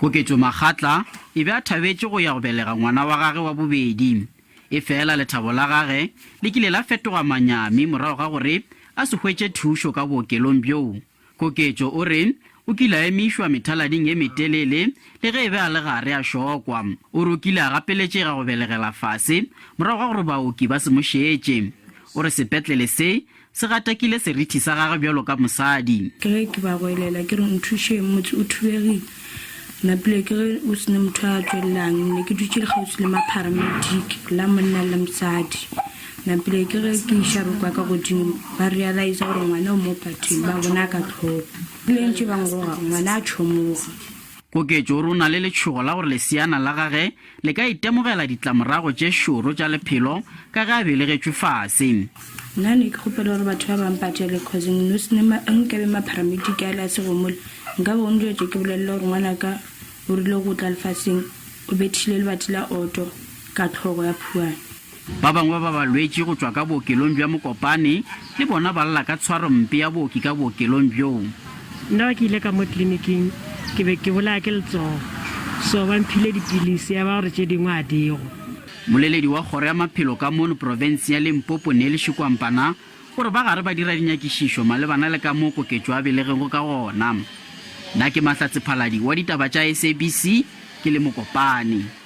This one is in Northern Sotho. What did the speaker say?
Koketšo Makgatla e be a thabetše go ya go belega ngwana wa gage wa bobedi. Efela lethabo la gage le kile la fetoga manyami morago ga gore a se hwetše thušo ka bookelong bjoo. Koketšo o re o kile a emišwa methalading ye metelele le ge e be a le gare a šokwa. O re o kile a gapeletšega go belegela fase morago ga gore baoki ba se mo šetše. O re sepetlele se se gatakile serithi sa gagwe bjalo ka mosadi. Ke ge ke ba goelela ke re, Nthušeng, motse o thubegile. Napile ke ge o se ne motho a tšwelelang. Ne ke dutše kgauswi le mapharamediki, la monna le mosadi. Napile ke ge ke iša roko ya ka godimo, ba realize gore ngwana o mo pateng, ba bona ka tlhogo. Ebile ntše ba ngoga, ngwana a tšhomoga. Koketšo o re o na le letšhogo la gore leseana la gage le ka itemogela ditlamorago tše šoro tša lephelo ka ge a belegetšwe fase. Nna ne ke kgopela gore batho ba ba mpatele cause no se ne nkabe ma paramedic ale a sego mole nkabe go njwetše ke bolelele gore ngwanaka o rile go tla lefaseng o bethile lebati la oto ka tlhogo ya phuane. Ba bangwe ba balwetši go tšwa ka bookelong bja Mokopane le bona ba lla ka tshwaro mpe ya booki ka bookelong bjoo. Nna ke ile ka mo tleliniking ke be ke bolaya ke letsogo so ba mphile dipilisi ya ba gore tše dingwe a digo. Moleledi wa kgoro ya maphelo ka mono profenseng ya Limpopo Nelly Shikwampana o re ba gare ba dira dinyakišišo malebana le ka moo Koketšo a belegego ka gona. Nna ke Mahlatse Phaladi wa ditaba tša SABC ke le Mokopane.